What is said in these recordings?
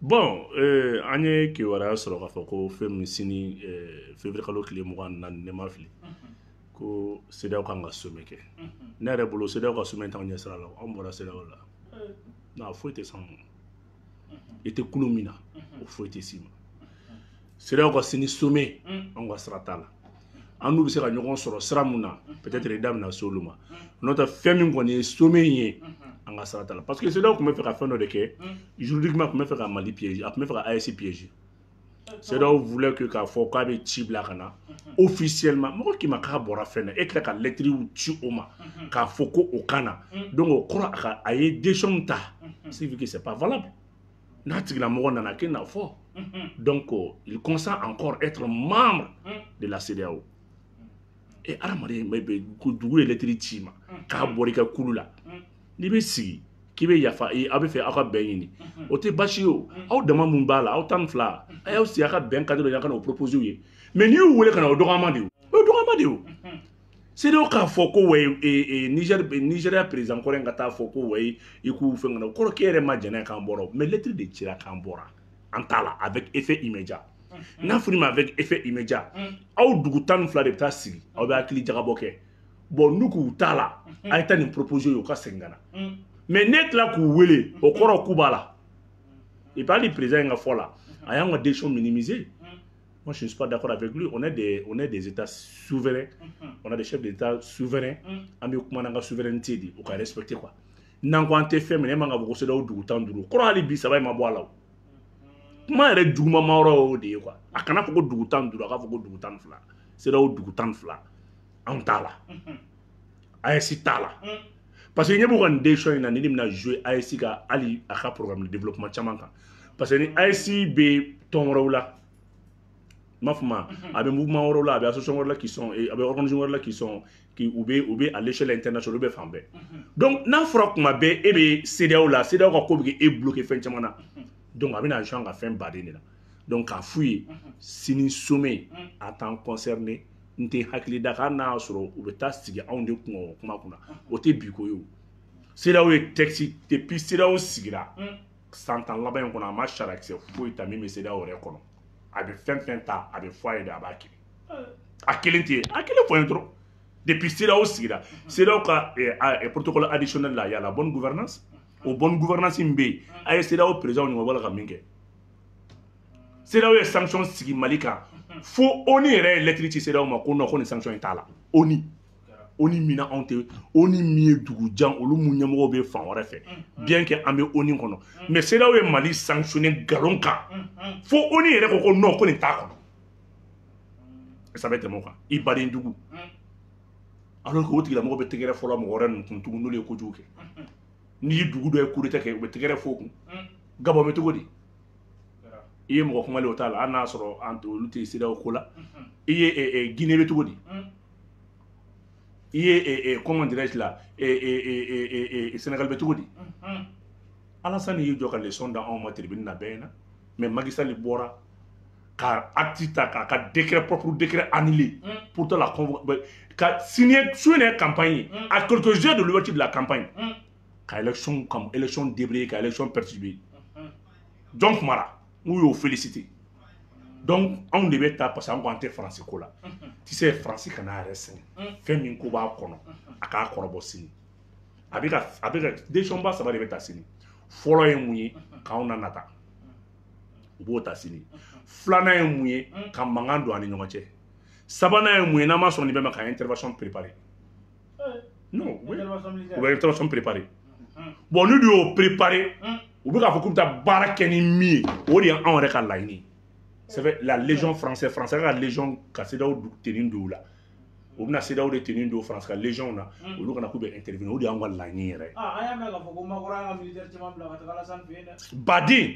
Bon, an ye kibaruya sɔrɔ k'a fɔ ko fɛn min sini, février kalo tile 24, ne ma fili, ko CEDEAO kan ka sommet kɛ. Ne yɛrɛ bolo, CEDEAO ka sommet t'anw ɲɛ sira la. Anw bɔra CEDEAO la. Non, foyi tɛ s'anw ma. I tɛ kulu min na, o foyi tɛ s'i ma. CEDEAO ka sini sommet, anw ka sira t'a la. An n'u bɛ se ka ɲɔgɔn sɔrɔ sira mun na, peut-être i da bɛna se olu ma. N'o tɛ, fɛn min kɔni ye sommet in ye, an ka sira t'a la, parce que CEDEAO tun bɛ fɛ ka fɛn dɔ de kɛ juridiquement. A tun bɛ fɛ ka Mali piéger, a tun bɛ fɛ ka AES piéger. CEDEAO voulait que k'a fɔ k'a bɛ ci bila ka na officiellement. Mɔgɔ k'i ma k'a bɔra fɛn na, e tila ka lettre ci o ma k'a fɔ ko o ka na. Donc o kɔrɔ, a ka a ye décision ta, ce qui veut que c'est pas valable. N'a tigilamɔgɔ nana k'e n'a fɔ, donc il consent encore être membre de la CEDEAO. E hadamaden bɛ ko dugu ye lettre ci ma k'a bɔra i ka kulu la, n'i bɛ sigi k'i bɛ yafa, aw bɛ fɛ aw ka bɛn ɲini, o tɛ baasi ye. O aw dama mun b'a la, aw 12, a y'aw sigi a ka bɛn cadre dɔ ka na o proposer u ye. Mais n'i y'u wele ka na, o dɔgɔyama de ye, o ye dɔgɔyama de ye. O CEDEAO k'a fɔ ko wayi, Niger, Nigéria président kɔrɔ in ka taa fɔ ko wayi, i k'u fɛn ka na, o kɔrɔ k'e yɛrɛ ma jɛn n'a ye k'an bɔra. Mais lettre de cira k'an bɔra, an t'a la avec effet immédiat. N'a fɔra ma avec effet immédiat, aw dugu 12 de bɛ taa sigi, aw bɛ hakili jagabɔ kɛ. Bon, n'u k'u t'a la, a ye taa nin proposer ye, u ka segin ka na. Mais ne tila k'u wele, o kɔrɔ k'u b'a la. Et puis hali président in ka fɔ la, a y'an ka décision minimiser. Moi, je ne suis pas d'accord avec lui. On est des États souverains. On a des chefs d'État souverains. An bɛ kuma n'an ka souveraineté de, o ka respecter quoi. N'an ko an tɛ fɛn min, e man ka fɔ ko CEDEAO dugu 15, kɔrɔ hali bi saba in ma bɔ a la. O kuma yɛrɛ juguman ma yɔrɔ y'o de ye quoi. A kana fɔ ko dugu 15, a k'a fɔ ko dugu 12. CEDEAO dugu 12, anw t'a la. AES t'a la. Parce que ɲɛ b'u ka nin décision in na, ni bɛna jouer AES ka hali a ka programme de développement caman kan. Parce que ni AES bɛ tɔn wɛrɛw la, n m'a fɔ ma, a bɛ mouvement wɛrɛw la, a bɛ association wɛrɛw la qui sont, a bɛ organisation wɛrɛw la qui sont qui u bɛ à l'échelle internationale, u bɛ fan bɛɛ. Donc n'a fɔra kuma bɛɛ e bɛ CEDEAO la, CEDEAO ka ko bɛ k'e bloquer fɛn caman na. Donc a bɛna jouer an ka fɛn baden de la. Donc k'a f'u ye, sini sommet a t'an concerné. N tɛ hakili da k'a n'a y'a sɔrɔ u bɛ taa sigi anw de kun o kuma kunna, o tɛ bi ko ye. O CEDEAO ye texte, depuis CEDEAO sigira san 10 laban in kɔnɔ, a ma sariyakisɛ foyi ta min bɛ CEDEAO yɛrɛ kɔnɔ. A bɛ fɛn fɛn ta, a bɛ fɔ a ye de, a b'a kɛ. A kelen tɛ yen, a kelen fɔ n ye dɔrɔn. Depuis CEDEAO sigira, CEDEAO ka protocole additionnel la, il y a la bonne gouvernance. O bonne gouvernance min bɛ yen, a ye CEDEAO président ɲɔgɔn bɔ la ka min kɛ. CEDEAO ye sanction sigi Mali kan fo ONU yɛrɛ ye lettre ci CEDEAO ma ko non, ko nin sanction in t'a la. ONU min na anw tɛ, ONU min ye dugu jan, olu mun ɲɛmɔgɔw bɛ fan wɛrɛ fɛ, bien que an bɛ ONU kɔnɔ, mais CEDEAO ye Mali sanctionné nkalon kan fo ONU yɛrɛ ko ko non, ko nin t'a kɔnɔ. Ça bɛ tɛmɛ o kan, i baden jugu, alors que o tigilamɔgɔ bɛ tɛgɛrɛ fɔlɔ mɔgɔ wɛrɛ ninnu kun tugun n'olu ye kojugu kɛ. N'i ye dugu dɔ ye coup d'état kɛ, u bɛ tɛgɛrɛ fɔ o kun. Gabon bɛ cogo di? I ye mɔgɔ kumalen, o t'a la, hali n'a y'a sɔrɔ an olu tɛ CEDEAO ko la. I ye Guinée bɛ cogo di? I ye, comment dirais-je la, Sénégal bɛ cogo di? Alassane y'i jɔ ka leçon da anw ma tribune na bɛɛ ɲɛna. Mais Macky Sall bɔra ka acte ta k'a ka décret, propre décret annulé. Pourtant la ka signer su in campagne, à quelques heures de l'ouverture de la campagne, ka élection, ka élection débrayer, ka élection perturber. Jɔn kumara n'u y'o féliciter? Donc anw de bɛ taa, parce que an ko an tɛ Faransi ko la. Tu sais, Faransi kana yɛrɛ sɛgɛn fɛn min ko b'a kɔnɔ, a k'a kɔrɔbɔ sini. A bɛ ka décision ba saba de bɛ ta sini. Fɔlɔ ye mun ye? K'anw na nata, u b'o ta sini. Filanan ye mun ye? Ka mankan don an ni ɲɔgɔn cɛ. Sabanan ye mun ye? N'an ma sɔn nin bɛɛ ma, ka intervention préparer. Non, oui, u bɛ intervention préparer. Bon, n'u y'o préparer, u bɛ k'a fɔ k'u bɛ taa baara kɛ ni min ye, o de ye anw yɛrɛ ka laɲini ye. C'est vrai, la légion française, français ka légion, ka CEDEAO tenue don u la, u bɛna CEDEAO de tenue don France ka légion na, olu kana k'u bɛ intervenir. O de y'anw ka laɲini yɛrɛ ye. Ah, an y'a mɛn k'a fɔ ko Macron y'a ka militaire caman bila ka taga Alassane fɛ yen dɛ. Baden,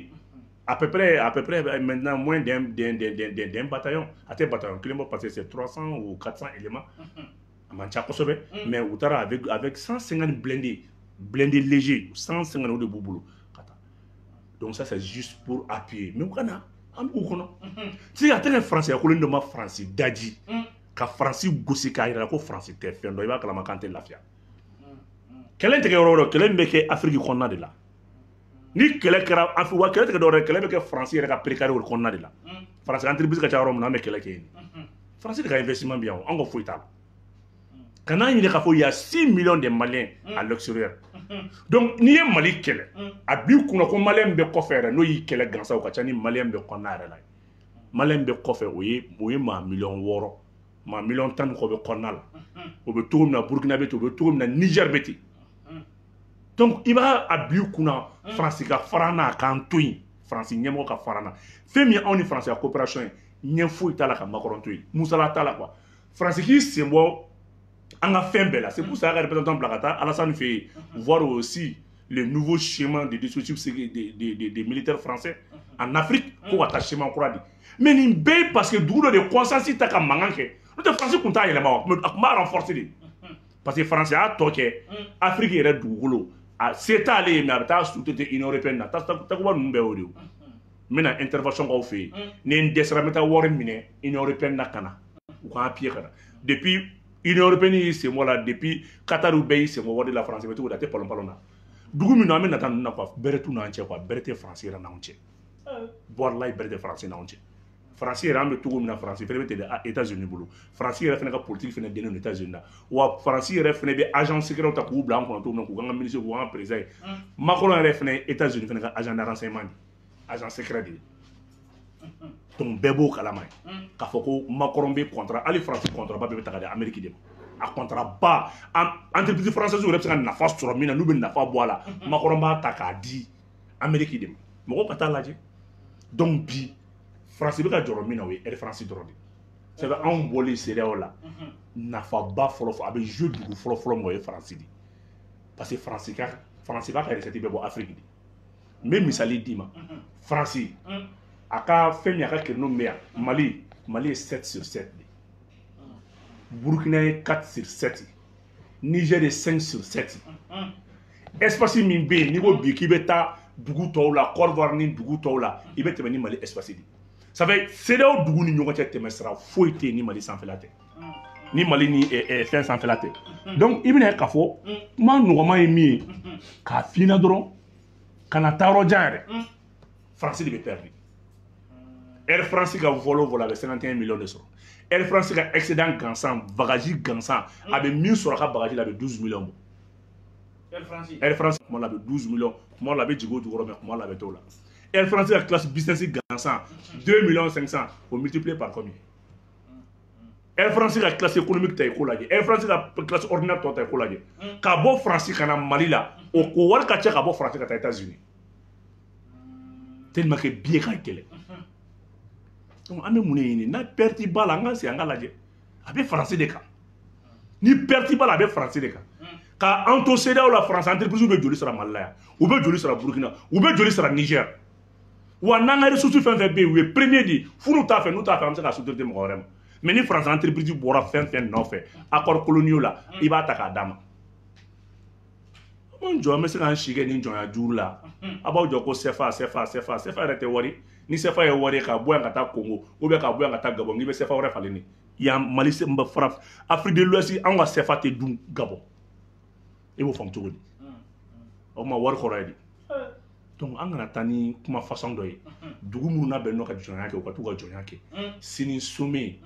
à peu près maintenant moins d'un bataillon. A tɛ bataillon kelen bɔ, parce que c'est 300 ou 400 éléments, a man ca kosɛbɛ. Mais u taara avec 150 blindés, blindés légers, 150, o de b'u bolo ka taa. Donc ça, c'est juste pour appuyer. Mais u ka na an b'u kɔnɔ. Tu sais, a tɛ kɛ français kolon dɔ ma Faransi daji ka Faransi gosi k'a yira ko Faransi tɛ fɛn dɔn, i b'a kalama k'an tɛ lafiya. Kɛlɛ in tɛ kɛ yɔrɔ wɛrɛ, kɛlɛ in bɛ kɛ Afiriki kɔnɔna de la. Ni kɛlɛ kɛra wa kɛlɛ tɛ kɛ dɔwɛrɛ, kɛlɛ bɛ kɛ Faransi yɛrɛ ka pré carré o kɔnɔna de la. Faransi entreprise ka ca yɔrɔ min na, an bɛ kɛlɛ kɛ yen. Faransi de ka investissement bɛ yan o, an ka foyi t'a la. Ka n'a ɲini k'a fɔ il y a 6 millions de Maliens à l'extérieur. Donc n'i ye Mali kɛlɛ, a b'i kunna ko Malien bɛ kɔfɛ yɛrɛ, n'o y'i kɛlɛ gansan, o ka ca ni Malien bɛ kɔnɔna yɛrɛ la ye. Malien bɛ kɔfɛ, o ye maa miliyɔn 6, maa miliyɔn 10 ni kɔ bɛ kɔnɔna la. O bɛ cogo min na Burukina bɛ ten, o bɛ cogo min na Niger bɛ ten. Donc i b'a a b'i kunna Faransi ka fara n'a k'an to yen, Faransi ɲɛmɔgɔ ka fara na. Fɛn min ye anw ni Faransi ka coopération ye, ɲɛ foyi t'a la ka Macron to yen, musala t'a la quoi. Faransi k'i sen bɔ an ka fɛn bɛɛ la. C'est pour ça ka représentant bila ka taa Alassane fɛ yen, voir aussi le nouveau schéma de dispositif des militaires français en Afrique, ko ka taa schéma kura di. Mais nin bɛɛ ye parce que dugu dɔ de conscience ta ka mankan kɛ, n'o tɛ Faransi tun t'a yɛlɛma wa, a tun b'a renforcer de. Parce que Faransi y'a tɔ kɛ Afrique yɛrɛ dugukolo, a se t'ale ye, mais a bɛ taa sous-traiter Union européenne na. Takuba ninnu bɛɛ y'o de ye. N bɛna intervention k'aw fɛ yen, ni n dɛsɛra, n bɛ taa wari minɛ Union européenne na ka na u k'an appuyer ka na. Depuis Union européenne y'i sen bɔ la, depuis Qatar bɛɛ y'i sen bɔ wari la, Faransi bɛ cogo di? A tɛ palon palon na. Dugu min na an bɛ nata ninnu na quoi, bɛrɛ t'u n'an cɛ quoi, bɛrɛ tɛ Faransi yɛrɛ n'anw cɛ. Walayi, bɛrɛ tɛ Faransi n'anw cɛ. Faransi yɛrɛ, an bɛ cogo min na, Faransi fɛnɛ bɛ ten de États-Unis bolo. Faransi yɛrɛ fɛnɛ ka politique fɛnɛ dennen don États-Unis na. Wa Faransi yɛrɛ fɛnɛ bɛ agent secret ta k'u bila an kɔnɔ cogo min na, k'u k'an ka ministre, k'u k'an ka président ye. Macron yɛrɛ fɛnɛ ye États-Unis fɛnɛ ka agent de renseignement de ye, agent secret de ye. Donc bɛɛ b'o kalama ye k'a fɔ ko Macron bɛ contrat, hali Faransi contrat ba bɛɛ bɛ ta ka di Amérique de ma. A contrat ba, entreprise française yɛrɛ bɛ se ka nafa sɔrɔ min na, n'u bɛ nafa bɔ a la, Macron b'a ta k'a di Amérique de ma. Mɔgɔw ka taa lajɛ. Donc bi Faransi bɛ ka jɔrɔ min na, o ye Air France dɔrɔn de ye. C'est vrai, anw bɔlen CEDEAO la, nafaba fɔlɔ fɔlɔ a bɛ jouer dugu fɔlɔ fɔlɔ min, o ye Faransi de ye. Parce que Faransi b'a ka recette bɛɛ bɔ Afrique de. N bɛ misali d'i ma. Faransi a ka fɛn min, a ka créneau min bɛ yan, Mali ye 7 sur 7 de, Burukina ye 4 sur 7, Niger ye 5 sur 7. Espace min bɛ yen, n'i ko bi k'i bɛ taa dugu tɔw la, Côte d'Ivoire ni dugu tɔw la, i bɛ tɛmɛ ni Mali espace de. Ça fait CEDEAO dugu ni ɲɔgɔn cɛ, tɛmɛ sira foyi tɛ yen ni Mali sanfɛla tɛ, ni Mali ni fɛn sanfɛla tɛ. Donc i bɛna ye k'a fɔ kuma nɔgɔman ye min ye k'a f'i ɲɛna dɔrɔn, ka na taa yɔrɔ jan yɛrɛ, Faransi de bɛ perdre. Air France ka vol o vol, a bɛ 51 millions de sɔrɔ. Air France ka excédent gansan, bagage gansan, a bɛ min sɔrɔ a ka bagage la, a bɛ 12 millions bɔ. Air France. Air France kuma la a bɛ 12 millions, kuma la a bɛ jigin o jukɔrɔ, mais kuma la a bɛ t'o la. Air France ka classe business gansan, 2 millions 500, o multiplier par combien? Air France ka classe économique ta, i k'o lajɛ. Air France ka classe ordinaire tɔ ta, i k'o lajɛ. Ka bɔ France ka na Mali la, o wari ka ca ka bɔ France ka taa États-Unis, tellement que billet ka gɛlɛn. Donc an bɛ mun de ɲini? N'a perte b'a la, an ka sigi an ka lajɛ, a bɛ France de kan. Ni perte b'a la, a bɛ France de kan. Ka an to CEDEAO la, France entreprise bɛ joli sara Mali la yan, u bɛ joli sara Burukina, u bɛ joli sara Niger? Wa n'an ka ressource fɛn fɛn bɛ yen, u ye premier de fo n'u t'a fɛ, n'u t'a fɛ, an bɛ se ka sous-traiter mɔgɔ wɛrɛ ma. Mais ni France entreprise bɔra fɛn fɛn nɔfɛ accord coloniaux la, i b'a ta k'a d'a ma. An jɔ, an bɛ se k'an si kɛ nin jɔnya juru la. A b'aw jɔ ko CFA, CFA, CFA, CFA yɛrɛ tɛ wari. Ni CFA ye wari ye, ka bɔ yan ka taa Congo ou bien ka bɔ yan ka taa Gabon, n'i bɛ CFA wɛrɛ falen de yan. Mali fara Afrique de l'Ouest, anw ka CFA tɛ dun Gabon, e b'o faamu cogo di? O tuma wari kɔrɔ ye di? Donc an kana taa ni kuma façon dɔ ye. Dugu minnu n'a bɛn n'o ka jɔnya kɛ, u ka t'u ka jɔnya kɛ. Sini sommet,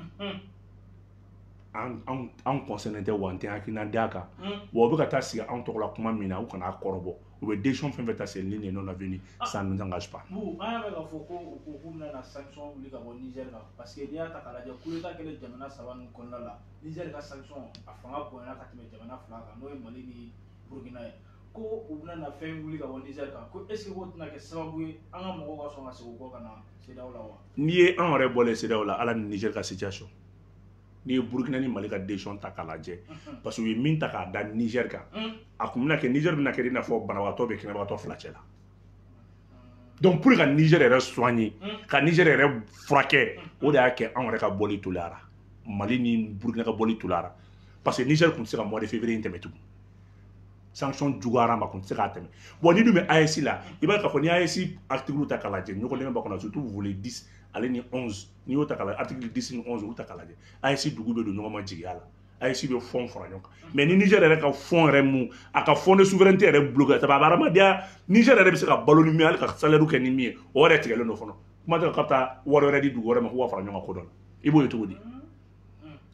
an concerné tɛ wa, an tɛ hakilina d'a kan wa. U bɛ ka taa sigi anw tɔgɔ la kuma min na, u kana kɔrɔbɔ. U bɛ décision fɛn fɛn ta, c'est ligne non avenue, ça ne nous engage pas. Bon, an y'a mɛn k'a fɔ ko u ko k'u bɛna na sanction wuli ka bɔ Niger kan, parce que n'i y'a ta k'a lajɛ, coup d'état kɛlen jamana saba ninnu kɔnɔna la, Niger ka sanction a fanga bonyana ka tɛmɛ jamana fila kan, n'o ye Mali ni Burukina ye. Ko u bɛna na fɛn wuli ka bɔ Niger kan, ko est ce que k'o tɛna kɛ sababu ye an ka mɔgɔw ka sɔn ka segin u kɔ ka na CEDEAO la wa? N'i ye anw yɛrɛ bɔlen CEDEAO la, ala ni Niger ka situation, n'i ye Burukina ni Mali ka décision ta k'a lajɛ, parce que u ye min ta k'a da Niger kan, a kun bɛna kɛ, Niger bɛna kɛ i n'a fɔ banabagatɔ bɛ kɛnɛbagatɔ fila cɛ la. Donc pour ka Niger yɛrɛ soigner, ka Niger yɛrɛ furakɛ, o de y'a kɛ anw yɛrɛ ka bɔli toliyara, Mali ni Burukina ka bɔli toliyara, parce que Niger tun tɛ se ka mois de février in tɛmɛ tugun. Sanction juguyara ma, kun tɛ se k'a tɛmɛ. Bon, ni dun bɛ AES la, i b'a ye k'a fɔ ni AES article ta k'a lajɛ, ɲɔgɔn dɛmɛ b'a kɔnɔ, surtout volet 10 ale ni 11. N'i y'o ta k'a lajɛ, article 10 ni 11, olu ta k'a lajɛ, AES dugu bɛ don ɲɔgɔn ma jigiya la. AES bɛ fonds fara ɲɔgɔn kan. Mais ni Niger yɛrɛ ka fonds yɛrɛ mun, a ka fonds de souveraineté yɛrɛ bloqué, ça va hadamadenya. Niger yɛrɛ bɛ se ka balo ni min ye, hali ka salaire kɛ ni min ye, o yɛrɛ tigɛlen don fɔlɔ. Kuma tɛ ka taa wari wɛrɛ di dugu wɛrɛ ma k'u ka fara ɲɔgɔn kan ko dɔ la. I b'o ye cogo di?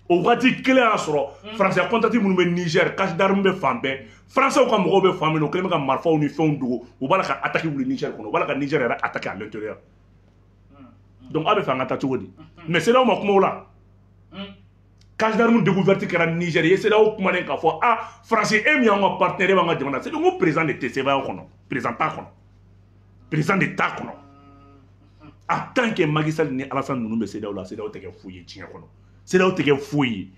O waati kelen y'a sɔrɔ Faransi contact minnu bɛ Niger, cache d'armes bɛ fan bɛɛ. Faransiw ka mɔgɔw bɛ fan min na, o kɛlen bɛ ka marifaw ni fɛnw dogo. U b'a la ka attaque wuli Niger kɔnɔ, u b'a la ka Niger yɛrɛ attaquer à l'intérieur. Donc aw bɛ fɛ an ka taa cogo di? Mais CEDEAO ma kuma o la. Cache d'armes découverte kɛra Niger ye, CEDEAO kumanen k'a fɔ: ah, Faransi, e min y'anw ka partenaire, e b'an ka jamana. C'est ko président de tɛ CEDEAO kɔnɔ, président t'a kɔnɔ, président de t'a kɔnɔ. En tant que Macky Sall ni Alassane ninnu bɛ CEDEAO la, CEDEAO tɛ kɛ foyi ye diɲɛ kɔnɔ. CEDEAO tɛ kɛ foyi ye.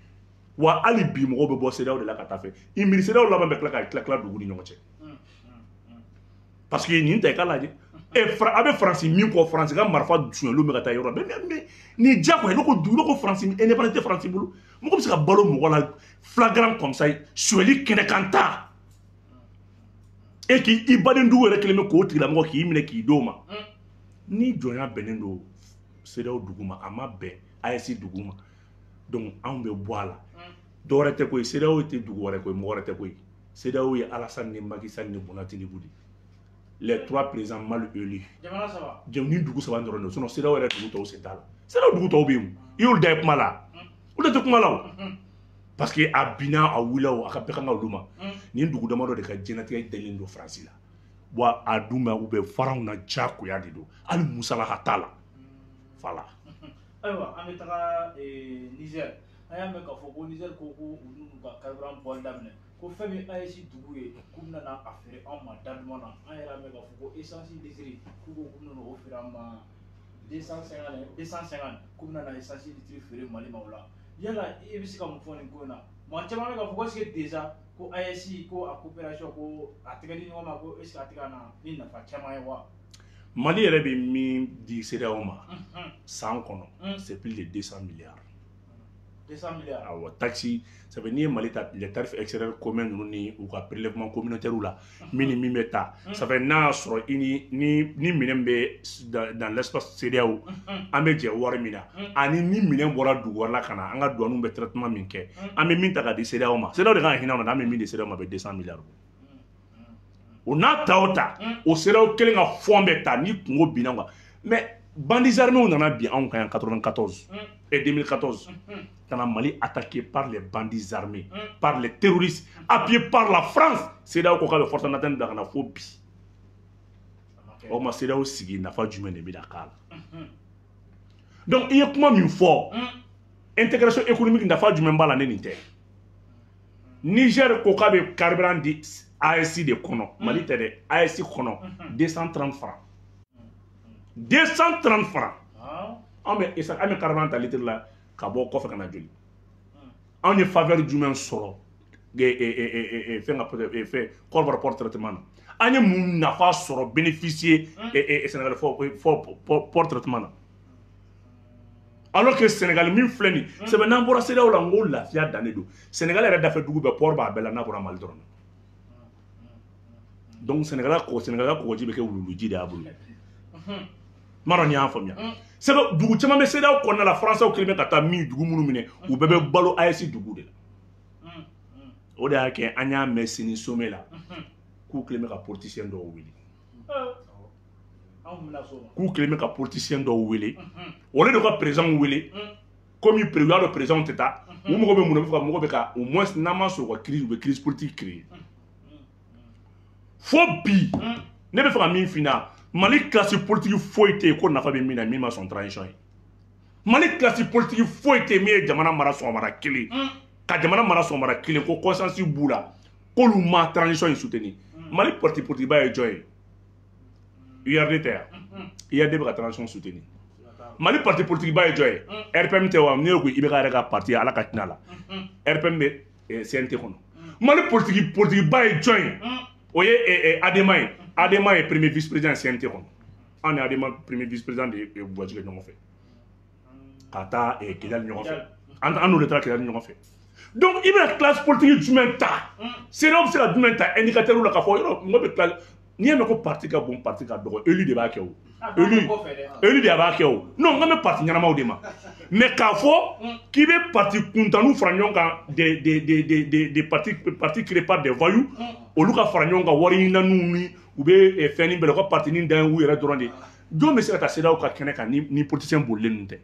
Wa hali bi mɔgɔw bɛ bɔ CEDEAO de la ka taa fɛ. I miiri CEDEAO laban bɛ tila ka tila tila dugu ni ɲɔgɔn cɛ. Parce que nin ta i ka lajɛ. E a bɛ Faransi min kɔ, Faransi ka marifa sonyɛliw bɛ ka taa yɔrɔ bɛɛ. Mais nin diyagoya ne ko dugu ne ko Faransi indépendance tɛ Faransi bolo. Mɔgɔ bɛ se ka balo mɔgɔ la flagrant comme ça, sonyɛli kɛnɛ kan ta. E k'i baden dugu yɛrɛ kelen bɛ k'o tigilamɔgɔ k'i minɛ k'i d'o ma. Ni jɔnya bɛnnen don CEDEAO dugu ma, a ma bɛn AES dugu ma. Donc anw bɛ bɔ a la. Dɔwɛrɛ tɛ koyi, CEDEAO tɛ dugu wɛrɛ koyi, mɔgɔ wɛrɛ tɛ koyi. CEDEAO ye Alassane ni Macky Sall ni Bola Tinubu de. Les trois présidents mal élus. Jamana saba. Ni dugu saba dɔrɔn don, sinon CEDEAO yɛrɛ dugu tɔw sen t'a la. CEDEAO dugu tɔw bɛ yen, i y'olu da ye kuma la. Olu tɛ kuma la o. Parce que a binna, a wulila o, a ka bɛɛ kan ka olu ma. Nin dugu damadɔ de ka diɲɛlatigɛ dalen don Faransi la. Wa a dun bɛ u bɛ faranw na, diyagoya de don. Hali musalaha t'a la. Voilà. Ayiwa, an bɛ taga Niger. An y'a mɛn k'a fɔ ko Niger ko ko olu n'u ka carburant bɔli daminɛ, ko fɛn min AES dugu ye, k'u bɛna a feere anw ma da duman na. An yɛrɛ y'a mɛn k'a fɔ ko essence litre, k'u ko k'u bɛna o feere an ma 250, 250, k'u bɛna na essence litre feere Mali ma o la. Yala e bɛ se ka mun fɔ nin ko in na? Maa caman bɛ k'a fɔ ko est-ce que déjà ko AES ko a coopération, ko a tɛgɛ di ɲɔgɔn ma, ko est-ce que a tɛ ka na ni nafa caman ye wa? Mali yɛrɛ bɛ min di CEDEAO ma san kɔnɔ, c'est plus de 200 milliards. 200 milliards. Awɔ, taxe, ça fait n'i ye Mali ta, les tarifs extérieurs communs ninnu ni u ka prélèvement communautaire la, min ni min bɛ ta, ça fait n'a y'a sɔrɔ i ni minɛn bɛ dans l'espace CEDEAO, an bɛ jɛ wari min na, ani ni minɛn bɔra dugu wɛrɛ la ka na, an ka douane bɛ traitement min kɛ, an bɛ min ta ka di CEDEAO ma, CEDEAO de kan ka hinɛ anw na, an bɛ min di CEDEAO ma, a bɛ 200 milliards bɔ. O n'a ta o ta, o CEDEAO kelen ka fonds bɛ ta ni kungo binna kan. Mais bandits armés nana bin anw kan yan 94 et 2014, ka na Mali attaqué par les bandits armés, par les terroristes, appuyés par la France. CEDEAO ko k'a bɛ force en attente bila ka na fo bi. O ma CEDEAO sigi, nafa jumɛn de bɛna k'a la? Donc i ye kuma min fɔ, intégration économique, nafa jumɛn b'a la? Ne nin tɛ. Niger ko k'a bɛ carburant di AES de kɔnɔ, Mali tɛ dɛ, AES kɔnɔ, 230 francs. 230 francs. An bɛ essence, an bɛ carburant ta litre la ka bɔ kɔfɛ ka na joli? Anw ye faveur jumɛn sɔrɔ fɛn ka fɛn Côte d'Ivoire port traitement na? An ye mun nafa sɔrɔ, bénéficier Sénégal fɔ port traitement na? Alors que Sénégal min filɛ nin, sɛbɛn n'an bɔra CEDEAO la, n ko lafiya dannen don. Sénégal yɛrɛ dafɛ dugu bɛɛ port b'a bɛɛ la, n'a bɔra Mali dɔrɔn na. Donc Sénégal kɔgɔ, Sénégal ka kɔgɔji bɛ kɛ wuluwuluji de y'a bolo. N m'a dɔn n'i y'a faamuya. Sɛbɛn dugu caman bɛ CEDEAO kɔnɔna la, Français kelen bɛ ka taa min dugu minnu minɛ, u bɛɛ bɛ balo AES dugu de la. O de y'a kɛ an y'a mɛn sini sommet la k'u kelen bɛ ka politicien dɔw wele. K'u kelen bɛ ka politicien dɔw wele. O de ka président wele. Komi u y'a dɔn président tɛ taa. U mago bɛ mun na? U bɛ fɛ ka mɔgɔ bɛ ka au moins n'an ma sɔn u ka crise, u bɛ crise politique créer. Fo bi, ne bɛ fɛ ka min f'i ɲɛna, Mali classe politique foyi tɛ yen ko nafa bɛ min na min ma sɔn transition ye. Mali classe politique foyi tɛ yen min ye jamana mara sɔgɔmada kelen. Ka jamana mara sɔgɔmada kelen ko conscience b'u la k'olu ma transition in soutenir. Mali parti politique ba ye jɔn ye? URD tɛ yan? URD bɛ ka transition soutenir. Mali parti politique ba ye jɔn ye? RPM tɛ wa? Ne ko IBK yɛrɛ ka parti, Ala ka hinɛ a la. RPM bɛ CNT kɔnɔ. Mali politique ba ye jɔn ye? O ye ADEMA ye. ADEMA ye premier vice président CNT kɔnɔ. An ni ADEMA premier vice président de ye voyage kɛ ɲɔgɔn fɛ. Ka taa Kidali ɲɔgɔn fɛ. An n'o de taara Kidali ɲɔgɔn fɛ. Donc i bɛna classe politique jumɛn ta? CEDEAO bɛ se ka jumɛn ta indicateur la k'a fɔ yɔrɔ mɔgɔ bɛ classe? N'i y'a mɛn ko parti ka bon, parti ka dɔgɔ, élu de b'a kɛ o. Élu de b'a kɛ o. Non, n ko bɛ parti ɲɛnamaw de ma. Mais k'a fɔ k'i bɛ parti kuntanniw fara ɲɔgɔn kan, des partis créés par des voyous, olu ka fara ɲɔgɔn kan wari ɲinaniw ni u bɛ fɛn ni bɛɛ la, u ka parti ni dan y'u yɛrɛ dɔrɔn de. Jɔn bɛ se ka taa CEDEAO ka kɛnɛ kan ni politicien bolilen ninnu tɛ?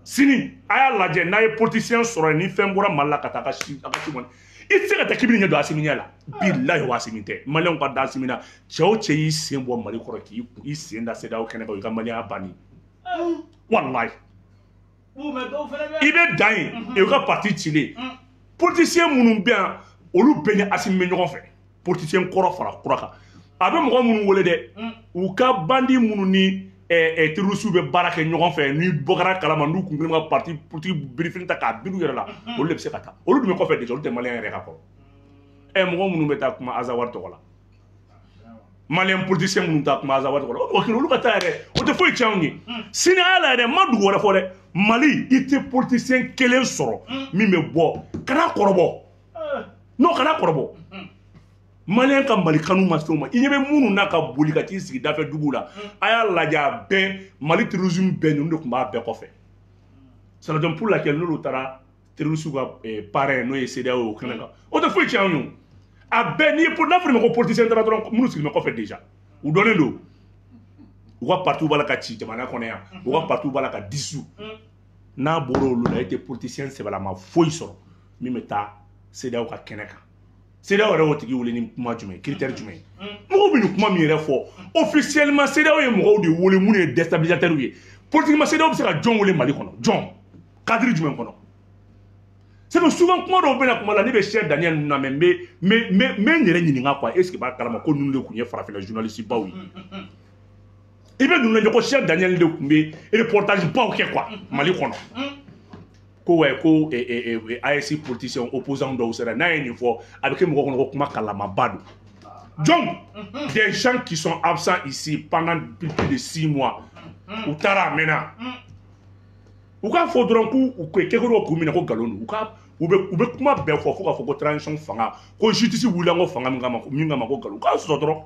Sini a y'a lajɛ, n'a ye politicien sɔrɔ yen ni fɛn bɔra Mali la ka taa a ka si kɔni, i tɛ se ka taa k'i bɛ ɲɛ don Asimi ɲɛ la. Bilahi, o Asimi tɛ. Maliyɛnw ka da Asimi na. Cɛ o cɛ y'i sen bɔ Mali kɔrɔ k'i sen da CEDEAO kɛnɛ kan, o y'i ka maliyɛnya banni, walahi. I bɛ dan yen, i ka parti cilen. Politicien minnu bɛ yan, olu bɛɛ ni Asimi bɛ ɲɔgɔn fɛ. Politicien kɔrɔ fara kura kan, a bɛ mɔgɔ minnu wele dɛ, u ka bandi minnu ni terroriste bɛ baara kɛ ɲɔgɔn fɛ, ni bɔkara kalama, n'u kun kelen ka parti politique birifini ta k'a biri u yɛrɛ la, olu de bɛ se ka taa. Olu dun bɛ kɔfɛ déjà, olu tɛ maliyɛn yɛrɛ ka kɔrɔ. Mɔgɔ minnu bɛ taa kuma Azawad tɔgɔ la, maliyɛn politicien minnu taa kuma Azawad tɔgɔ la, o mɔgɔ kelen olu ka taa yɛrɛ, o tɛ foyi tiɲɛ anw ye. Sini a y'a lajɛ dɛ, n ma dugu wɛrɛ fɔ dɛ, Mali i tɛ politicien kelen sɔrɔ min bɛ bɔ kana kɔrɔbɔ, non, kana kɔrɔbɔ. Maliyɛn ka Mali kanu ma se o ma. I ɲɛ bɛ minnu na ka boli ka t'i sigi dafɛ dugu la, a y'a lajɛ, a bɛɛ Mali terrorisme bɛɛ, ninnu de tun b'a bɛɛ kɔfɛ. C'est la raison pour laquelle n'olu taara terroriste ka parrain, n'o ye CEDEAO ye, o kɛnɛ kan, o tɛ foyi tiɲɛ anw ye. A bɛɛ n'i ye, n'a fɔra ma ko politicien taara dɔrɔn, minnu sigilen bɛ kɔfɛ déjà, u dɔnnen don. U ka parti b'a la ka ci jamana kɔnɔ yan, u ka parti b'a la ka dissous. N'a bɔra olu la, e tɛ politicien sɛbɛlama foyi sɔrɔ min bɛ taa CEDEAO ka kɛnɛ kan. CEDEAO yɛrɛ y'o tigi wele ni kuma jumɛn, critère jumɛn ye? Mɔgɔw bɛ nin kuma min yɛrɛ fɔ, officiellement CEDEAO ye mɔgɔw de wele minnu ye déstabilisateurs ye. Politiquement, CEDEAO bɛ se ka jɔn wele Mali kɔnɔ? Jɔn, cadre jumɛn kɔnɔ? C'est que souvent kuma dɔw bɛ na kuma la, ne bɛ Cheikh Daniel ninnu lamɛn, n bɛ n yɛrɛ ɲininka quoi, est ce que b'a kalama ko ninnu de tun ye farafinna journaliste baw ye? I bɛ ninnu lajɛ ko Cheikh Daniel de tun bɛ reportage baw kɛ quoi Mali kɔnɔ, ko ouais, ko AES politicien opposant dɔw sera. N'a ye nin fɔ, a bɛ kɛ mɔgɔ kɔnɔ ko kuma kalamaba don. Donc des gens qui sont absents ici pendant plus de 6 mois, u taara a mɛnna, u k'a fɔ dɔrɔn k'u kɛkɛ dɔw k'u minɛ ko nkalon don. U ka u bɛ kuma bɛɛ fɔ fo k'a fɔ ko transition fanga, ko justice wulila, ko fanga min kama ko nkalon. U k'a sɔsɔ dɔrɔn,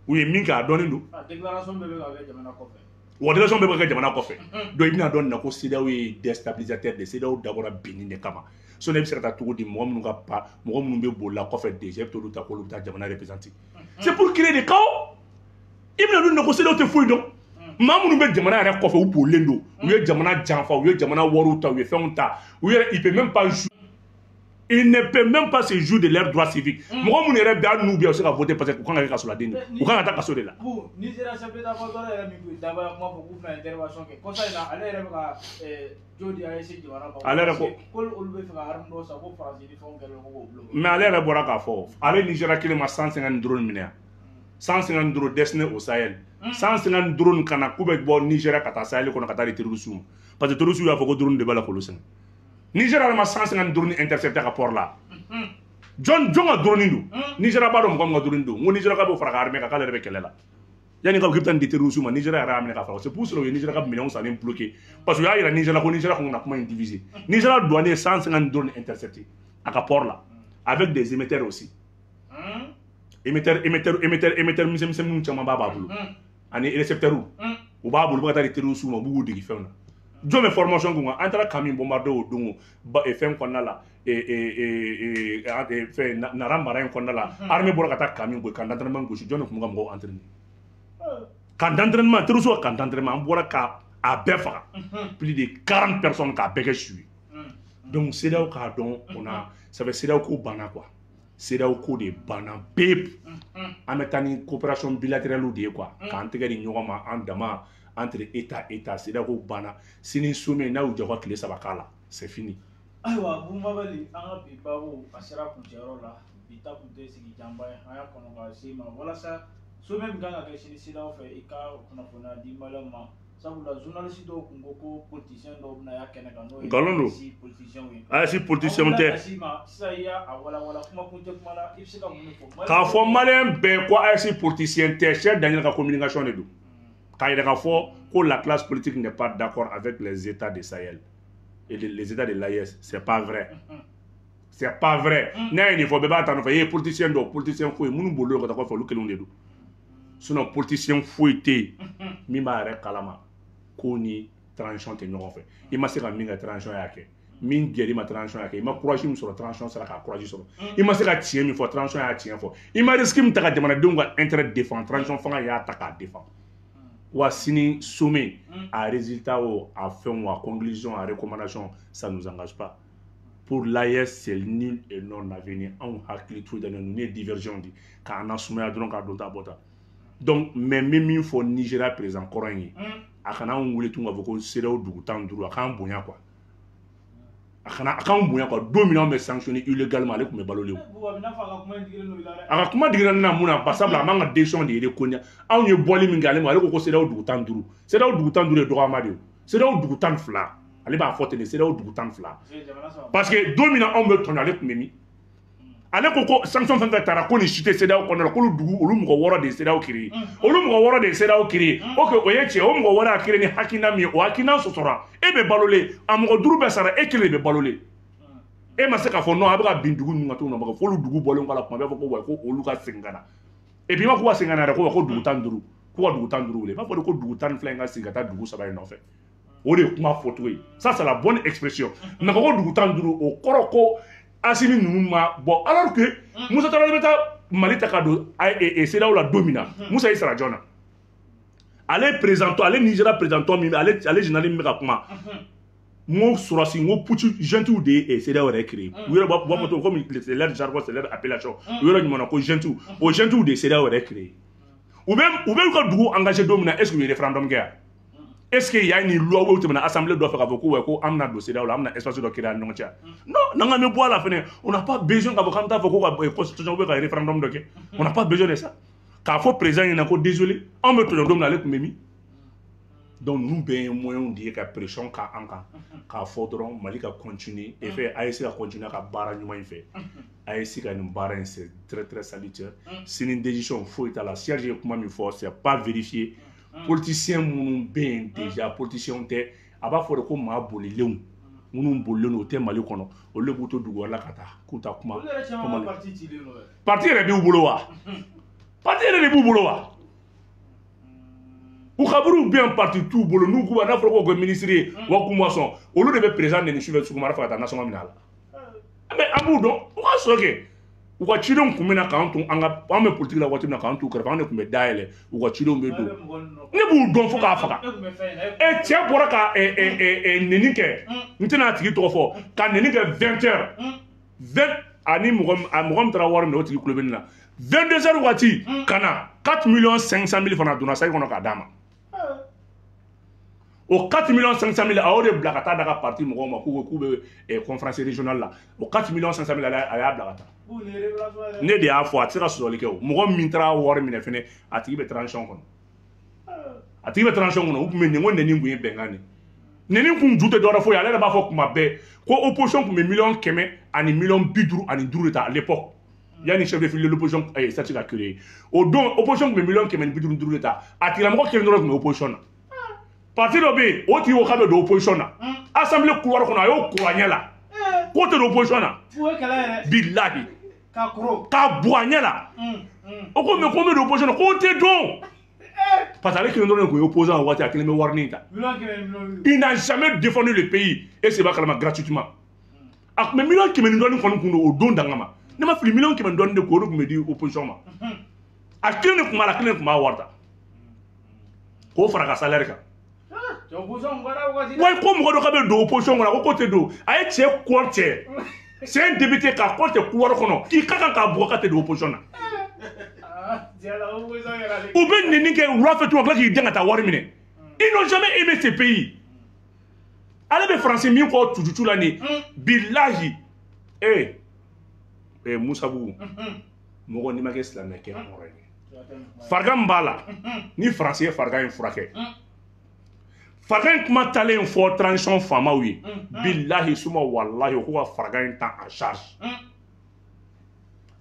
u ye min kɛ, a dɔnnen don. Déclaration bɛɛ bɛ ka kɛ jamana kɔfɛ. Wa déclaration bɛɛ bɛ ka kɛ jamana kɔfɛ. Donc i bɛna dɔn nin na ko CEDEAO ye déstabilisateur de. CEDEAO dabɔra binni de kama. Sinon e bɛ se ka taa cogo di, mɔgɔ minnu ka pa, mɔgɔ minnu bɛ bolila kɔfɛ déjà, e bɛ t'olu ta k'olu bɛ taa jamana représenter? C'est pour créer des chaos. I bɛna dɔn nin na ko CEDEAO tɛ foyi dɔn. Maa minnu bɛ jamana yɛrɛ kɔfɛ, u bolilen don, u ye jamana janfa, u ye jamana wariw ta, u ye fɛnw ta, u yɛrɛ, il peut même pas jouer, il ne peut même pas se jouer de leur droit civique. Mɔgɔ minnu yɛrɛ bɛ, hali n'u bɛ yan, u bɛ se ka voter parce que u kan ka kɛ kasoladen de ye, u kan ka taa kaso de la. Bu Nizeriya chef d'état-major yɛrɛ min kun dabaya kuma fɔ k'u bɛna intervention kɛ kɔsa in na, ale yɛrɛ bɛ ka jo di AES jamana ma. Ale yɛrɛ ko ko olu bɛ fɛ ka arme dɔw san, ko Faransi ni fɛnw kɛlen ko k'o bloquer. Mais ale yɛrɛ bɔra k'a fɔ, ale Nizeriya kelen ma 150 drone minɛ yan, 150 drone destiné au Sahel, 150 drone ka na k'u bɛ bɔ Nizeriya ka taa Sahel kɔnɔ ka taa di terroristes ma, parce que terroristes y'a fɔ ko drone de b'a la k'olu sɛgɛn. Nizeriya yɛrɛ ma 150 drone intercepté ka port la. Jɔn jɔn ka drone don? Nizeriya b'a dɔn mɔgɔ min ka drone don. N ko Nizeriya b'o fara ka armée kan, k'ale yɛrɛ bɛ kɛlɛ la yanni ka k'i bɛ taa nin di terroristes ma. Nizeriya yɛrɛ y'a minɛ ka fara. C'est pour cela u ye Nizeriya ka minɛnw sannen bloqué, parce que u y'a yira Nizeriya ko Nizeriya kun na kuma in diviser. Nizeriya douanier ye 150 drone intercepté a ka port la, avec des émetteurs aussi, émetteur, émetteur, émetteur, émetteur misɛn misɛnninw caman b'a bolo, ani récepteurs u b'a bolo, u bɛ ka taa di terroristes ma, u b'u dege fɛnw na. Jɔn bɛ formation k'u kan? An taara camp min bombardé o don ba fɛn kɔnɔna la, fɛn Nara mara in kɔnɔna la, armée bɔra ka taa camp min gosi, camp d'entraînement gosi, jɔn de tun bɛ ka mɔgɔw entraîner? Camp d'entraînement, terroristes ka camp d'entraînement, an bɔra ka a bɛɛ faga, plus de 40 personnes, k'a bɛɛ kɛ su ye. Donc CEDEAO k'a dɔn, on a ça fait CEDEAO ko banna quoi, CEDEAO ko de banna pewu. An bɛ taa ni coopération bilatérale de ye quoi, k'an tɛgɛ di ɲɔgɔn ma, an dama, entre état état. CEDEAO ko banna. Sini sommet, n'a y'u jɔ ka tile 3 k'a la, c'est fini. Ayiwa Bumabali, an ka bi baabu a sera kuncɛyɔrɔ la. Bi ta kun tɛ sigi janba ye, an y'a kɔnɔ ka se ma walasa sommet min kan ka kɛ sini CEDEAO fɛ, i ka kunnafoniya di maliyɛnw ma, sabula journaliste dɔw kun ko ko politicien dɔw bɛna y'a kɛnɛ kan, n'o ye Nkalon don. AES politicien ye. AES politicien tɛ. An wulila ma sisan, i y'a walawala, kuma kuncɛ kuma la, i bɛ se ka mun de fɔ? K'a fɔ maliyɛn bɛɛ ko AES politicien tɛ, Cheikh Daniel ka communication de don k'a yira k'a fɔ ko la classe politique n'est pas d'accord avec les états de Sahel et les états de l'AES. C'est pas vrai, c'est pas vrai. N'a ye nin fɔ, bɛɛ b'a ta nɔfɛ, e ye politicien dɔw, politicien foyi minnu bolilen ka taa kɔfɛ, olu kelenw de don. Sinon politicien foyi tɛ yen min b'a yɛrɛ kalama ko ni transition tɛ ɲɔgɔn fɛ. I ma se ka min kɛ, transition y'a kɛ. Min gɛr'i ma, transition y'a kɛ. I ma courage min sɔrɔ, transition sera k'a courage sɔrɔ. I ma se ka tiɲɛ min fɔ, transition y'a tiɲɛ fɔ. I ma risque min ta ka jamanadenw ka intérêt défend, transition fanga y'a ta k'a défend. Wa sini sommet, a résultat o, a fɛn o, a conclusion, a recommandation, ça nous engage pas. Pour l'AES, c'est nul et non avenu. Anw hakili t'o da, ninnu ye diversion di k'an nasumaya dɔrɔn k'a don ta bɔ ta. Donc mais n bɛ min fɔ Nigéria président kɔrɔ in ye, a kana anw wele tun k'a fɔ ko CEDEAO dugu 15, a k'an bonya quoi. A kana, a k'anw bonya quoi. Don min na anw bɛ sanctionner illégalement, ale tun bɛ balolen o. A ka kuma digira ne na mun na? Barisabula a m'an ka décision de reconnaître. Anw ye bɔli min kɛ ale ma, ale ko ko CEDEAO dugu 15. CEDEAO dugu 15 ye dɔgɔyama de ye. CEDEAO dugu 12. Ale b'a fɔ ten de, CEDEAO dugu 12. Parce que don min na anw bɛ tɔɲɔ, ale tun bɛ min? Ale ko ko sanction fɛn fɛn taara, ko nin si tɛ CEDEAO kɔnɔna la, k'olu dugu, olu mɔgɔ 6 de ye CEDEAO créé. Olu mɔgɔ 6 de ye CEDEAO créé. Ok, o ye tiɲɛ, o mɔgɔ 6 y'a créé ni hakilina min ye, o hakilina sɔsɔra. E bɛ balolen, a mɔgɔ 5 bɛɛ sara, e kelen de bɛ balolen. E ma se k'a fɔ non, a bɛ ka bin dugu ninnu kan cogo min na, f'olu dugu bɔlen kɔ a la, kuma bɛɛ fɔ ko wa ko olu ka segin ka na. Et puis i b'a fɔ k'u ka segin ka na yɛrɛ, ko wa ko dugu 15, k'u ka dugu 15 wele. I b'a fɔ de ko dugu 12 in ka segin ka taa dugu 3 in nɔfɛ. O de ye kuma fɔcogo ye. Ça, c'est la bonne expression. Mais ko dugu 15, o kɔrɔ ko Assimi ninnu ma bɔ, alors que Musa Tarawele bɛ taa Mali ta ka don CEDEAO la don min na, Musa y'i sara jɔn na? Ale présentant, ale Nigéria présentant min, ale général min bɛ ka kuma, n ko sɔrɔsi, n ko putsch junte de ye CEDEAO yɛrɛ créé. U yɛrɛ b'a fɔ cogo comme c'est leur jargon, c'est leur appellation. U yɛrɛ ɲuman na ko junte, o junte de ye CEDEAO yɛrɛ créé. U bɛ u ka dugu engagé don min na, est ce que u ye référendum kɛ yan? Est ce que y a une loi ou tɛmɛna assemblée dɔ fɛ k'a fɔ ko ouais, ko an bɛna don CEDEAO la, an bɛna espace dɔ créer an ni ɲɔgɔn cɛ? Non, n'an k'an bɛ bɔ a la fɛnɛ, on n'a pas besoin k'a fɔ k'an bɛ taa fɔ ko ka constitution ou bien ka référendum dɔ kɛ. On n'a pas besoin de ça. K'a fɔ président ɲɛna ko désolé, anw bɛ tɔɲɔ don min na, ale tun bɛ min? Donc ninnu bɛɛ ye moyens de ye ka pression k'an kan k'a fɔ dɔrɔn Mali ka continuer et fait AES ka continuer a ka baara ɲuman in fɛ. AES ka nin baara in, c'est très très salutaire. Sini décision foyi t'a la. Serge ye kuma min fɔ, c'est pas vérifié. Politicien minnu bɛ yen déjà, politicien tɛ, a b'a fɔ de ko maa bolilenw minnu bolilen don, o tɛ Mali kɔnɔ, olu de b'u to dugu wɛrɛ la ka taa k'u ta kuma. Parti yɛrɛ b'u bolo wa? Parti yɛrɛ de b'u bolo wa? U kaburuw bɛ yan, parti t'u bolo. N'u k'u n'a fɔra k'o kɛ ministre ye wa, k'u ma sɔn, olu de bɛ président neni sufɛ sɔgɔmada fɛ ka taa nasɔngɔ minɛ a la. Mais an b'u dɔn, u ka sɔrɔ kɛ u ka cidenw kun bɛ na k'an to an ka, an bɛ politique la waati min na, k'an t'u kɛrɛfɛ, an de tun bɛ dayɛlɛ, u ka cidenw bɛ don. Ne b'u dɔn fo k'a faga. E cɛ bɔra ka neni kɛ, n tɛna a tigi tɔgɔ fɔ, ka neni kɛ 20 heures 20 ani mɔgɔ, a mɔgɔ min taara wari minɛ, o tigi tulo bɛ ne la. 22 heures waati ka na, 4 millions 500 mille fana donna sayi kɔnɔ k'a d'a ma. O 4 millions 500 mille, a y'o de bila ka taa da ka parti mɔgɔw ma k'u bɛ conférence régionale la. O 4 millions 500 mille, a y'a bila ka taa. Ne de y'a fɔ, a tɛ se ka sɔsɔli kɛ. O mɔgɔ min taara wari minɛ fɛnɛ, a tigi bɛ transition kɔnɔ, a tigi bɛ transition kɔnɔ. U tun bɛ nin ko nɛni kun ye bɛnkan de nɛni kun ju tɛ dɔwɛrɛ foyi. Ale yɛrɛ b'a fɔ kuma bɛɛ ko opposition tun bɛ 100 000 000 ani 55 000 de ta à l'époque, yanni chef de file de l'opposition statut ka créer. O don opposition tun bɛ 155 000 de ta. A tigilamɔgɔ kelen dɔrɔn tun bɛ opposition na. Parti dɔ bɛ yen, o tigi ko k'a bɛ don opposition na, assemblée couloir kɔnɔ, a y'o kuru a ɲɛ la k'o tɛ don opposition na. Bilahi, k'a bugɔ a ɲɛ la. O ko mais ko n bɛ don opposition na, k'o tɛ don, parce que ale kelen dɔrɔn de tun ye opposant o waati, a kelen bɛ warinin ta. Il n'a jamais défendu le pays et c'est pas kalama gratuitement. A tun bɛ 100 000 000 ni dɔɔnin kɔni kun don o don danga ma. Ne ma fili, 100 000 000 dɔɔnin de kun, o de tun bɛ di opposition ma. A kelen de tun b'a la, a kelen de tun b'a wari ta k'o fara ka salaire kan. Wa ko mɔgɔ dɔ k'a bɛ don opposition kɔnɔ, a ko k'o tɛ don. A ye cɛ kɔrɔ cɛ, c'est un député, k'a kɔ cɛ couloir kɔnɔ k'i ka kan k'a bugɔ k'a tɛ don opposition na. U bɛ nɛni kɛ wula fɛ tuguni, ka tila k'i den ka taa wari minɛ. Ils n'ont jamais aimé ce pays. Ale bɛ Faransi min kɔ tututu la nin, bilahi. Eh Musa Bugu, mɔgɔ n'i ma kɛ silamɛ kɛ hɔrɔn ye, farigan min b'a la ni Faransi ye farigan in furakɛ, farigan in kuma talen fɔ transition faamaw ye, bilahi suma walahi, o k'u ka farigan in ta en charge.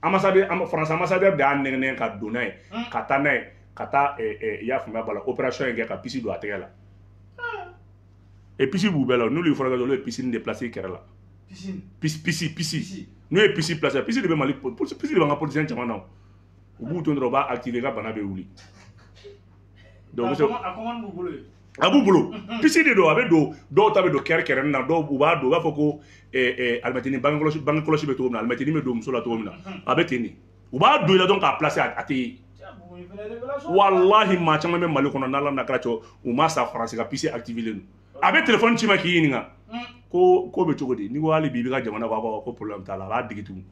Ambassadeur, France ambassadeur de y'a nɛgɛ ka don n'a ye, ka taa n'a ye, ka taa, i y'a faamuya b'a la, opération in kɛ ka puce don a tɛgɛ la. Et puce b'u bɛɛ la, n'olu ye furakɛ, olu ye puce de placer kɛrɛ la. Puce, puce, puce, n'u ye puce placer, puce de bɛ Mali, puce de b'an ka politicien caman na. U b'u to dɔrɔn, u b'a activer, ka bana bɛ wuli. Donc A b'u bolo puce de don, a bɛ don dɔw ta bɛ don kɛrɛ kɛrɛnin na, dɔw u b'a don u b'a fɔ ko alimɛtinin bange kɔlɔsi bɛ cogo min na, alimɛtinin bɛ don muso la cogo min na, a bɛ ten de, u b'a don i la dɔrɔn k'a placer, a tɛ ye. Walahi maa caman bɛ Mali kɔnɔ n'Ala n'a kɛra cɛ u ma sa Faransi ka puce activé don. A bɛ téléphone ci ma k'i ɲininka ko ko bɛ cogo di, n'i ko hali bi i bɛ ka jamana ko ko problème t'a la, a b'a digi tugun.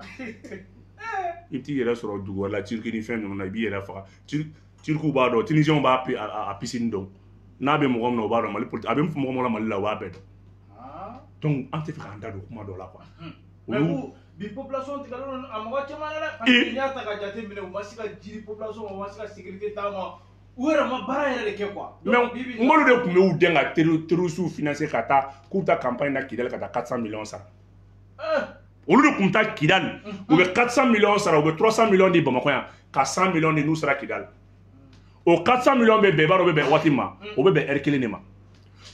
I bɛ t'i yɛrɛ sɔrɔ dugu wɛrɛ la, Turquie ni fɛn ninnu na, i b'i yɛrɛ faga. Turkiw b'a dɔn, Tunisiens b'a a puce nin dɔn, n'a bɛ mɔgɔ min na o b'a dɔn, Mali a bɛ mɔgɔ min na Mali la o b'a bɛɛ dɔn. Donc an tɛ fɛ k'an da don kuma dɔ la quoi. Olu bi population tigɛlen don a mɔgɔ caman na dɛ, parce que n'i y'a ta ka jate minɛ u ma se ka ji di population ma, u ma se ka sécurité d'a ma, u yɛrɛ ma baara yɛrɛ de kɛ quoi. Mais n k'olu de tun bɛ u dɛn ka terroristes financer ka taa k'u bɛ taa campagne na Kidali ka taa 400 millions sara. Olu de tun bɛ taa Kidali, u bɛ 400 millions sara, u bɛ 300 millions di Bamakɔ yan ka 100 millions di n'u sera Kidali. O 400 millions bɛ bɛn, i b'a dɔn o bɛ bɛn waati min ma, o bɛ bɛn heure kelen de ma.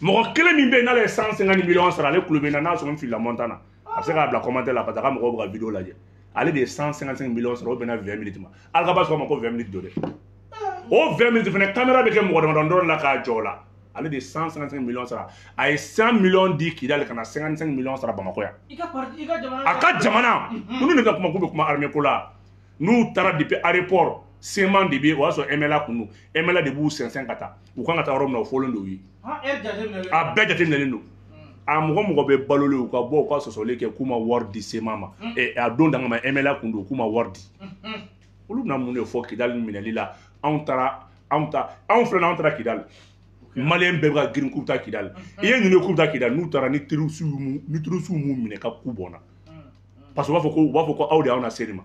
Mɔgɔ kelen min bɛ yen n'ale ye 150 millions sara, ale kulo bɛ n na, n'a sɔrɔ n filila montant na, a bɛ se k'a bila commentaire la parce que a ka mɔgɔw bɛ ka vidéo lajɛ. Ale de ye 155 millions sara, o bɛnna 20 minutes ma. Algaba sɔrɔ ma ko 20 minutes don dɛ. O 20 minutes fana caméra bɛ kɛ mɔgɔ damadɔ dɔrɔn la k'a jɔ o la. Ale de ye 155 millions sara. A ye 100 millions di Kidali ka na 55 millions sara Bamakɔ yan. A ka jamana. Ninnu de ka kuma k'u bɛ kuma armée ko la. N'u taara depuis aéroport, CMA de bɛ, o y'a sɔrɔ MLA kun don. MLA de b'u sɛnsɛn ka taa. U kan ka taa yɔrɔ min na o fɔlen don u ye. A bɛɛ jateminɛlen don. A mɔgɔ mɔgɔ bɛ balolen u ka bɔ u ka sɔsɔli kɛ k'u ma wari di CMA ma. A don danga ma MLA kun don k'u ma wari di. Olu bɛna mun de fɔ Kidali minɛli la? Anw taara, anw ta, anw filɛ anw taara Kidali. Malien bɛɛ bɛ ka girin k'u bɛ taa Kidali. I ye ninnu ye k'u bɛ taa Kidali, n'u taara ni terroristes m'u minɛ ka k'u bɔnna. Parce que u b'a fɔ ko aw de y'anw lase nin ma.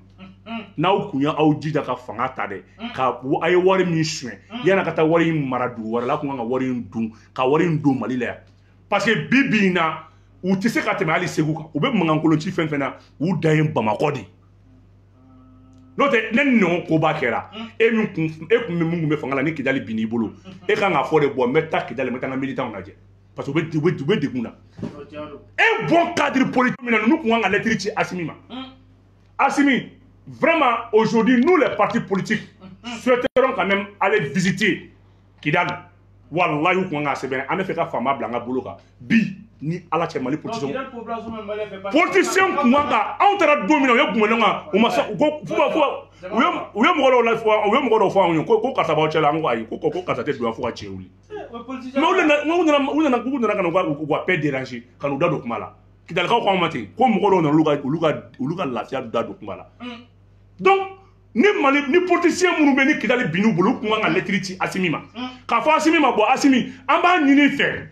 N'aw kun y'aw jija ka fanga ta dɛ, ka a ye wari min suɲɛ, yan'a ka taa wari in mara dugu wɛrɛ la, a kun kan ka wari in dun, ka wari in don Mali la yan. Parce que bi bi in na, u tɛ se ka tɛmɛ hali Segu kan. U bɛ mankankolon ci fɛn fɛn na, u dan ye Bamakɔ de. N'o tɛ ne ni ɲɔgɔn koba kɛra, e min kun e kun bɛ mun kun bɛ fanga la ni Kidali binn'i bolo, e kan k'a fɔ de bɔn n bɛ taa Kidali, n bɛ taa n ka militants lajɛ. Parce que u bɛ degun na. Un bon cadre politique min na, ninnu kun kan ka lettre ci Assimi ma. Assimi, vraiment aujourd'hui nous les partis politiques souhaiterons quand même aller visiter Kidali. Wallahi u kun kan ka sɛbɛn, an bɛ fɛ ka faama bila an ka bolo kan bi ni Ala cɛ Mali politicien kun kan ka anw taara don min na u ye kunbɛnni kan, u ma se ko u ye mɔgɔ dɔw la u ye mɔgɔ dɔw fɔ anw ye ko karisa b'aw cɛ la, an ko ayi ko karisa tɛ don yan fo ka cɛ wuli. Mais u nana ka na u ka paix déranger ka n'u da don kuma la. Kidalikaw ko anw ma ten ko mɔgɔ dɔw nana olu ka lafiya da don kuma la. Donc ni Mali ni politicien minnu bɛ ni Kidali binn'u bolo, u kun kan ka lettre ci Assimi ma. K'a fɔ Assimi ma bon Assimi an b'a ɲini fɛ.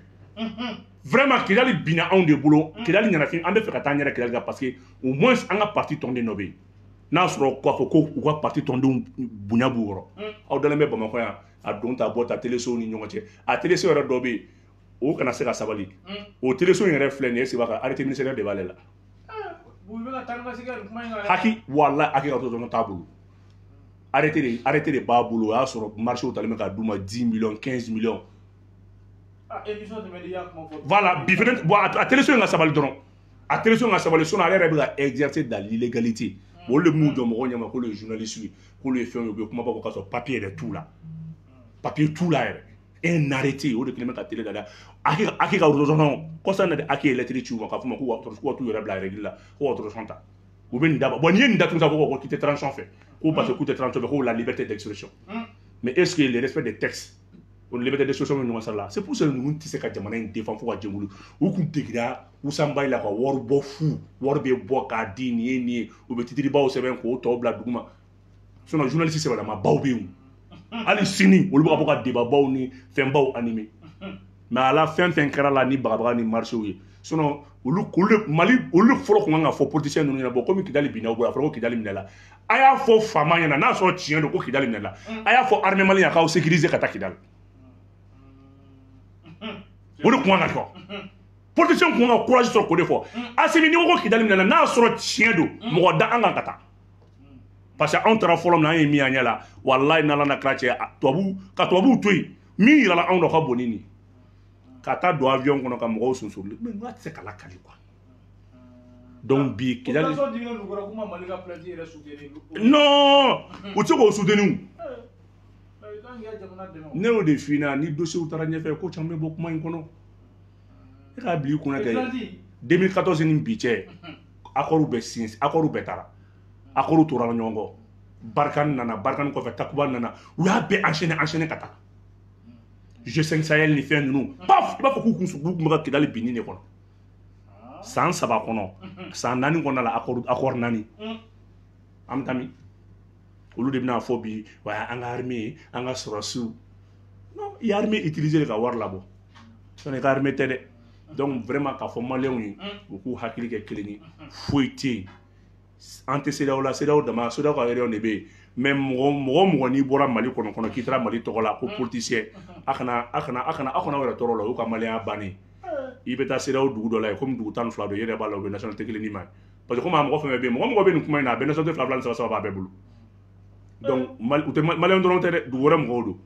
Vraiment Kidali binna anw de bolo, Kidali ɲɛnafin an bɛ fɛ ka taa an yɛrɛ Kidali kan parce que au moins an ka parti tɔnden dɔ bɛ yen. N'a sɔrɔ k'a fɔ ko u ka parti tɔndenw bonya b'u kɔrɔ. Aw dalen bɛ Bamakɔ yan, a don ta bɔ ta téléso ni ɲɔgɔn cɛ. A téléso yɛrɛ dɔ bɛ yen, o kana se ka sabali. O téléso in yɛrɛ filɛ nin ye, est-ce que b'a ka arrêté ministériel de b'ale la. Haki walahi haki ka to t'a bolo. Arrêté de b'a bolo, o y'a sɔrɔ marché talen bɛ k'a d'u ma 10 millions, 15 millions. Voilà, bi fɛnɛ bon a téléso in ka sabali dɔrɔn. A téléso in ka sabali sinon ale yɛrɛ bɛ ka exercer dans l'illégalité. Olu de b'u jɔ mɔgɔw ɲɛma k'olu ye journaliste ye, k'olu ye fɛnw ye, u bɛ kuma bɔ k'a sɔrɔ papier yɛrɛ t'u la. Papier t'u la yɛrɛ. Un arrêté o de kɛlen bɛ ka télé da. Aki ka autorisation kɔsa in na de Aki ye lettre ci u ma k'a fɔ ma k'u ka t'u yɛrɛ bila règle la, k'u ka autorisation ta. U bɛ nin daba bon n'i ye nin datugu sa ko k'i tɛ transition fɛ, ko parce que k'u tɛ transition fɛ, ko la liberté d'expression. Mais est-ce que le respect des textes o liberté d'expression bɛ ɲɔgɔn sira la? C'est pour cela ninnu tɛ se ka jamana in défend fo ka diɲɛ wuli. U kun degera Usanbayi la ka wari bɔ fu, wari bɛ bɔ k'a di nin ye nin ye, u bɛ titre baw sɛbɛn k'o tɔ bila duguma. Sinon journaliste sɛbɛlama baw bɛ yen. Hali sini olu bɛ ka bɔ ka débat baw ni fɛnbaw animer. Mais a la fɛn fɛn kɛra la ni bagabaga ni marché ye. Sinon olu Mali olu fɔlɔ kun kan ka fɔ politicien ninnu ɲɛna bon komi Kidali binna u bolo, a fɔra ko Kidali minɛla. A y'a fɔ faama ɲɛna n'a sɔrɔ tiɲɛ don ko Kidali minɛla. A y'a fɔ armée malienne k'aw sécuriser ka taa Kidali. O de kun kan ka kɛ. Politicien kun kan ka courage sɔrɔ k'o de fɔ. Assimi n'i ko Kidali minɛla n'a sɔrɔ tiɲɛ don mɔgɔ da an kan ka taa. Parce que anw taara fɔlɔ min na an ye min y'an ɲɛ la, walahi n'Ala n'a kira cɛ tubabu ka tubabuw to yen min yirala anw na o ka bon ni nin ye. Ka taa don avion kɔnɔ ka mɔgɔw sunsuruli mais n tɛ se ka lakali quoi. Donc bi Kidali non u tɛ se k'o soutenir. Ne y'o de f'i ɲɛna, ni dossier taara ɲɛfɛ, ko caman bɛ bɔ kuma in kɔnɔ. E k'a bila i kunna kɛ 2014 ni bi cɛ, accord bɛɛ signé, accord bɛɛ taara, accord tora ɲɔgɔn kɔ. Barkhane nana, Barkhane kɔfɛ Takuba nana, u y'a bɛɛ enchaîner ka taa. G5 Sahel ni fɛn ninnu, paf, i b'a fɔ k'u kun bɛ ka Kidali binni de kɔnɔ. San 3 kɔnɔ, san 4 kɔnɔna la, accord 4. An bɛ taa min? Olu de bɛna fɔ bi, wa an ka armée, an ka sɔrɔdasiw. Non, i ye armée utiliser de ka wari labɔ. Sinon i ka armée tɛ dɛ. Donc vraiment k'a fɔ maliyɛnw ye, u k'u hakili kɛ kelen ye. Foyi tɛ yen. An tɛ CEDEAO la, CEDEAO dama, CEDEAO ka réunion de bɛ yen. Mais mɔgɔ n'i bɔra Mali kɔnɔ k'i taara Mali tɔgɔ la ko politicien, a kana aw yɛrɛ tɔɔrɔ la, o y'u ka maliyɛnya bannen. I bɛ taa CEDEAO dugu dɔ la yen, komi dugu 12 don, i yɛrɛ b'a la, u bɛ nationalité kelen d'i ma. Parce que komi a mɔgɔ fɛn fɛn bɛ yen, mɔgɔ bɛ nin kuma in na, a bɛ nationalité 2 2 ni 3 3 b'a bɛɛ bolo. Donc u tɛ maliyɛn dɔrɔn tɛ dɛ, dugu wɛrɛ mɔgɔw don.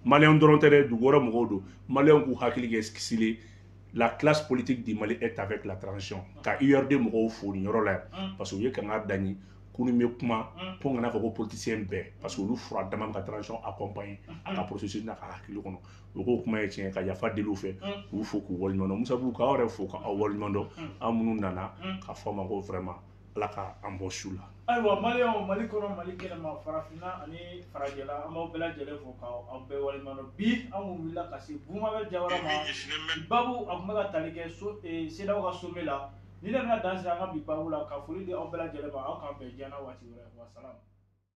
Maliyɛn dɔrɔn tɛ dɛ, dugu wɛrɛ mɔgɔw don. Maliyɛnw k'u hakili kɛ kisili. La classe politique du Mali est avec la transition. Ka URD mɔgɔw fo nin yɔrɔ la yan, parce que u ye kangari da n ye ko ni bɛ kuma ko n kana fɔ ko politicien bɛɛ, parce que olu fura dama bɛ ka transition accompagner a ka processus n'a ka hakili kɔnɔ. U k'o kuma ye tiɲɛ, ka yafa deli u fɛ, k'u fo k'u waleɲuman dɔn. Musa Bugu, k'aw yɛrɛ fo k'aw waleɲuman dɔn, aw minnu nana k'a fɔ a ma ko vraiment Ala ka an bɔ su la. Ayiwa maliyɛnw, Mali kɔnɔ, Mali kɛnɛma, farafinna ani farajɛla, an b'aw bɛɛ lajɛlen fo k'aw bɛɛ waleɲuman dɔn. Bi an kun wulila ka se Bumabel Jawara ma. Bi babu a kun bɛ ka tali kɛ CEDEAO ka sommet la. Ni ne bɛna dan sigi an ka bi babu la, ka foli di aw bɛɛ lajɛlen ma, aw k'an bɛn diɲɛ na waati wɛrɛ. Wa salam.